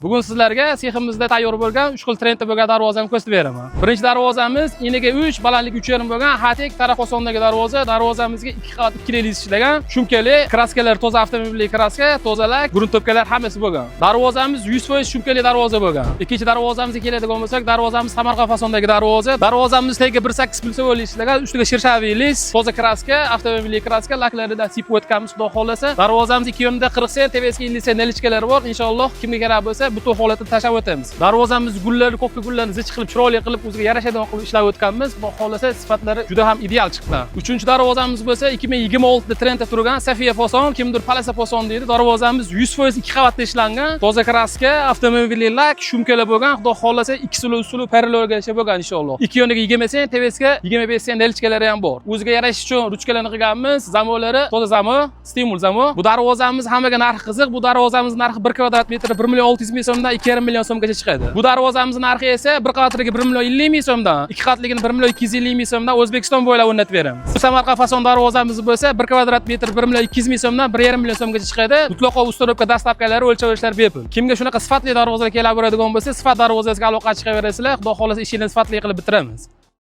Bugun sizlarga seximizda tayyor bo'lgan 3 xil trendda bo'lgan darvozani ko'rsatib beraman. Birinchi darvozamiz eniga 3, balandligi 3,5 bo'lgan Hatek taraf fasondagi darvoza. Darvozamizga 2 qavat 2 лист ishlagan. Шумка li, краска lar toza avtomobilli краска, toza lak, грунтовка lar hammasi bo'lgan. Darvozamiz 100% шумка li darvoza bo'lgan. Ikkinchi darvozamizga keladigan bo'lsak, darvozamiz Samarqand fasondagi darvoza. Darvozamiz tagiga 1.8 плюсовой ishlagan, ustiga шершавый лист, toza краска, avtomobilli краска, laklarida sepib o'tganmiz, xudo xohlasa. Darvozamiz ikki yonida 40 sent, tepasiga 50 sent наличка lar bor. Inshaalloh kimga kerak bo'lsa, butun holatda tashlab o'tamiz. Darvozamiz gullari, ko'kka gullarni zich qilib, chiroyli qilib, o'ziga yarashadigan qilib ishlab o'tganmiz. Xudo xohlasa, sifatlari juda ham ideal chiqqan. Uchinchi darvozamiz bo'lsa 2026 da trendda turgan Safiya fason, kimdir Palasa fason deydi. Darvozamiz 100% ikki qavatda ishlangan. Toza краска, avtomobilli lak, шумка lar bo'lgan. Xudo xohlasa, ikki usuli parallelgacha bo'lgan inshaalloh. Ikki yoniga 20 sent, tepasiga 25 sent наличка lari ham bor. O'ziga yarashish uchun ruchkalarni qilganmiz. Замок lari toza замок, Stimul замок. Bu darvozamiz hammaga narxi qiziq. Bu darvozamiz narxi 1 kvadrat metri 1 million 600 ming so'mdan 2,5 million so'mgacha chiqadi. Bu darvozamiz narxi esa bir qavatligi 1 million 50 ming so'mdan, ikki qavatligini 1 million 250 ming so'mdan O'zbekiston bo'ylab o'rnatib beramiz. Bu Samarqand fason darvozamiz bo'lsa 1 kvadrat metr 1 million 200 ming so'mdan 1,5 million so'mgacha chiqadi. Mutlaqo установка, доставка lari, o'lchovlar bepul. Kimga shunaqa sifatli darvozalar kelaveradigan bo'lsa, sifat darvozasiga aloqa chiqaverasizlar. Xudo xohlasa, ishini sifatli qilib bitiramiz.